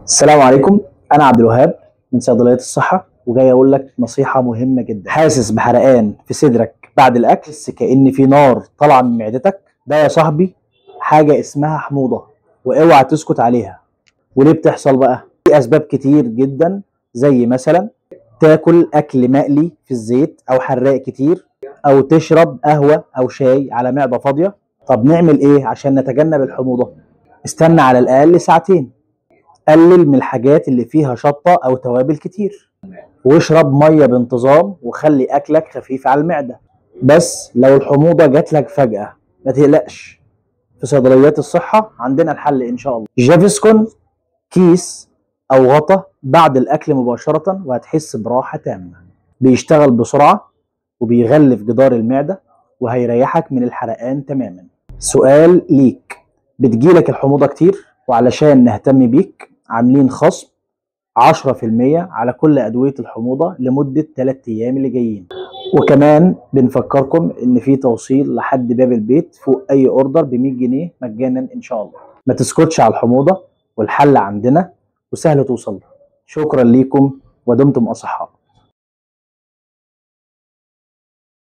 السلام عليكم، انا عبد الوهاب من صيدليات الصحة، وجاي اقول لك نصيحة مهمة جدا. حاسس بحرقان في صدرك بعد الاكل، بس كأن في نار طالعه من معدتك؟ ده يا صاحبي حاجة اسمها حموضه، واوعى تسكت عليها. وليه بتحصل بقى؟ في اسباب كتير جدا، زي مثلا تاكل اكل مقلي في الزيت او حراق كتير، او تشرب قهوة او شاي على معده فاضية. طب نعمل ايه عشان نتجنب الحموضة؟ استنى على الاقل ساعتين، قلل من الحاجات اللي فيها شطه او توابل كتير، واشرب مية بانتظام، وخلي اكلك خفيف على المعدة. بس لو الحموضة جات لك فجاة ما تقلقش، في صيدليات الصحة عندنا الحل ان شاء الله. جافيسكون كيس او غطا بعد الاكل مباشرة، وهتحس براحة تامة. بيشتغل بسرعة وبيغلف جدار المعدة، وهيريحك من الحرقان تماما. سؤال ليك، بتجيلك الحموضة كتير؟ وعلشان نهتم بيك عاملين خصم 10% على كل أدوية الحموضة لمدة 3 أيام اللي جايين. وكمان بنفكركم إن في توصيل لحد باب البيت فوق أي order ب100 جنيه مجانا إن شاء الله. ما تسكتش على الحموضة، والحل عندنا وسهل توصل له. شكرا ليكم ودمتم أصحاء.